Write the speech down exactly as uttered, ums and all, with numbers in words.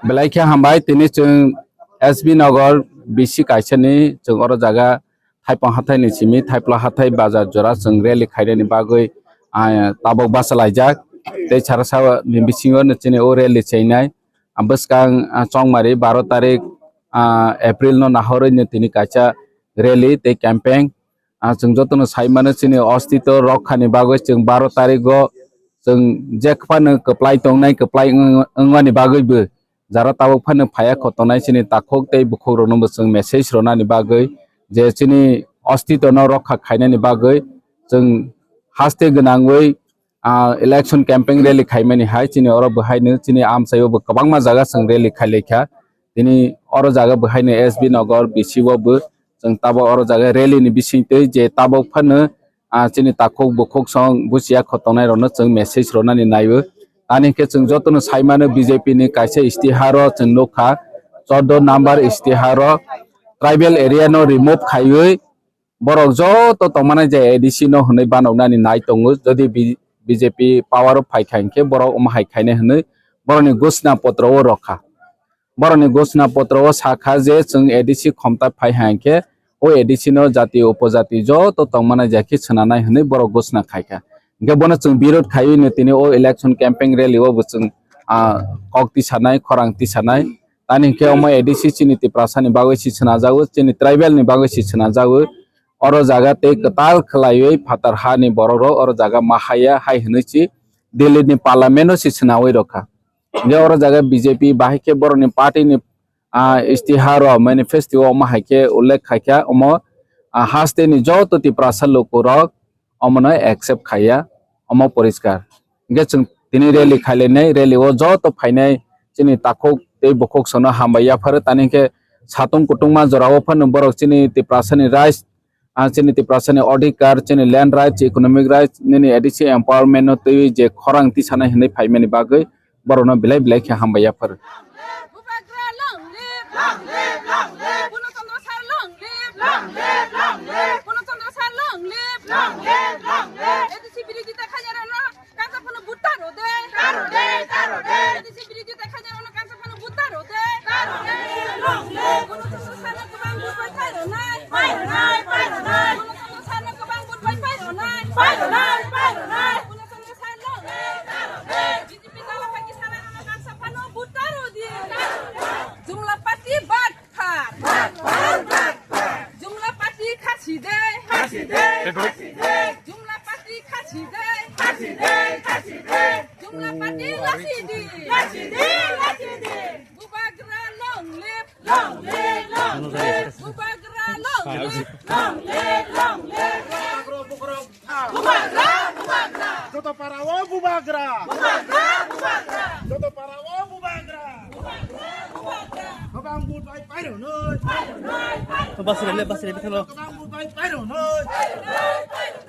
Belai khe hambai, tini chwng S B Nagar B C kaisani chwng oro jaga Thaipong hathai ni simi Thaipla hathai bazar jora chwng rally khainani bagwi, ah, tabok bachalaijak. Tei sarasa ni bisingo no chini o rally chainai. Ah, bwskang, ah, chongmari baro tarik, ah, April no nahorwi no tini kaisa rally tei campaign. Ah, chwng jotono sai mano chini ostito rokha ni bagwi chwng baro tarigo chwng jekphano kwplai tongnai, kwplai wng-, wngmani bagwi bo jara tabuk phano phaiya kho tongnai chini takhuk tei bukhuk rokno bo chwng message rwnani bagwi je chini ostito no rokha khainani bagwi chwng haste gwnangwi, ah, election campaign rally khaimani hai chini oro bwhaino chini amchaio bo kwbangma jaga chwng rally khailaikha. Tini oro jaga bwhaino S B Nagar B C o bo chwng tabuk oro jaga rally ni bisingtwi je tabuk phano, ah, chini takhuk bukhuk song buchiya kho tongnai rokno chwng message rwnani naio. Ani khe chwng jotono sai mano B J P ni kaisa istiharo chwng nukha, chordo number istiharo tribal area no remove khaiwi borok joto tongmani je A D C no hwnwi banoknani nai tongo. Jodi B-, B J P power o phai kha hinkhe borok omo hai khainai hwnwi borokni ghoshna potro o rokha. Borokni ghoshna potro o sakha je chwng A D C khomta phai hai khe o A D C no jati upojati joto tongmani jai khe swnanai hwnwi borok ghoshna khai kha. Hinkhe bono chwng birod khaiwi no tini o election campaign rally o bo chwng, ah, kok tisanai, khorang tisanai. Tani hinkhe omo A D C chini Tiprasa ni bagwi si swnajago, chini tribal ni bagwi si swnajago. Oro jaga tei kwtal khwlaiwi phatar ha ni borok rok oro jaga ma haiya hai hwnwi si Delhi ni parliament o si swnawi rokha. Hinkhe oro jaga B J P bahai khe borokni party ni, ah, istihar o manifesto o omo hai khe ullekh khai kha, omo, ah, haste ni joto Tiprasa lukurok omono accept khaiya, omo poriskar. Hinkhe chwng tini rally khailainai, rally o joto phainai chini takhuk tei bukhuk sono hambai yapharo, tani hinkhe satung kutungma jorao phano borok chini Tiprasa ni rights, ah, chini Tiprasa ni odhikar, chini land rights, economic rights, nini A D C empowerment no twiwi je khorang tisanai hwnwi phaimani bagwi borokno belai belai khe hambai yapharo. Bubagra long live! Long live, long live! Purno Chandra sir long live! Long live, long live! Purno Chandra sir long live! Long live, long live! A D C birodhita khainai rokno kansa phano vote ta rw de! Ta rw de, ta rw de! A D C birodhita khainai rokno kansa phano vote ta rw de! Ta rw de, long live! Purno Chandra sir no kwbang vote bai phai rw nai! Phai rw nai, phai rw nai! Purno Chandra sir no kwbang vote bai phai rw nai! Phai rw nai, phai rw nai! Purno Chandra sir long live! Ta rw de! B J P dala phai khe sanai rokno kansa phano vote ta rw di! Jumla party bad! Thar. Jumla party khasi de. Khasi de, khasi de. Jumla party khasi de. Khasi de, khasi de. Jumla party lasi di. Lasi di, lasi di. Bubagra long live. Long live, long live. Bubagra long live. Long live, long live. Bubagra, bubagra. Joto para o bubagra. Bubagra, bubagra. Joto para o bubagra. Bubagra, bubagra. Kwbang vote bai pairwnoi. Pairwnoi, pairwnoi. Basri le, basri le, bithalo. Kwbang vote bai pairwnoi. Pairwnoi, pairwnoi.